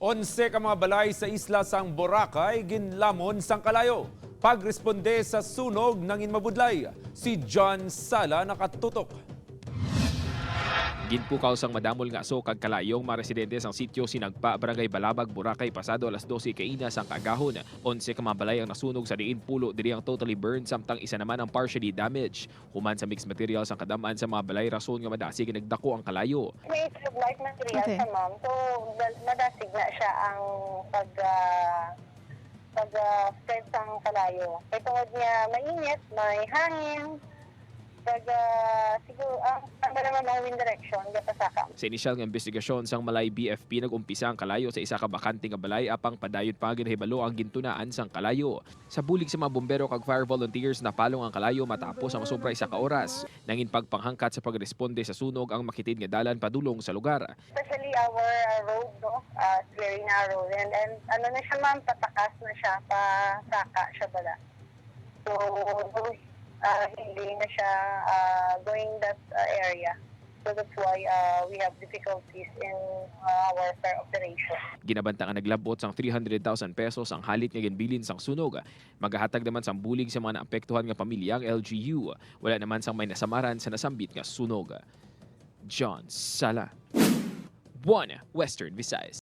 11 ka mga balay sa isla sang Boracay ginlamon sang kalayo. Pagresponde sa sunog nangin mabudlay. Si John Sala nakatutok. Ginpukaw sang madamol nga aso kag kalayong mga residente sang sitio Sinagpa, Barangay Balabag, Boracay, pasado alas 12 kaina sang kaagahon. 11 ka mga balay ang nasunog sa diin 10 diri ang totally burned, samtang isa naman ang partially damaged. Human sa mixed materials ang kadam-an sa mga balay, rason nga madasig nagdako ang kalayo. May light material siya, ma'am. So, madasig na siya ang pag spread sang kalayo. Kay tungod niya mainit, may hangin, pag siguro, ang ang naman ang wind direction, gapasaka. Sa inisyal nga investigasyon sang Malay BFP, nag-umpisa ang kalayo sa isa ka bakante nga balay apang padayon pa ginahibalo ang gintunaan sang kalayo. Sa bulig sa mga bombero kag fire volunteers, napalong ang kalayo matapos ang sobra isa ka oras. Nangin pagpanghangkat sa pagresponde sa sunog ang makitid nga dalan padulong sa lugar. Especially our road, no? It's very narrow. And ano na siya, ma'am, patakas na siya, pasaka siya bala. So, hindi na siya going that area. So that's why we have difficulties in our fire operation. Ginabanta nga naglabot sang 300,000 pesos ang halit nga ginbilin sang sunog. Magahatag naman sang bulig sa mga naapektuhan nga pamilya ang LGU. Wala naman sang may nasamaran sa nasambit nga sunog. John Sala, 1 Western Visayas.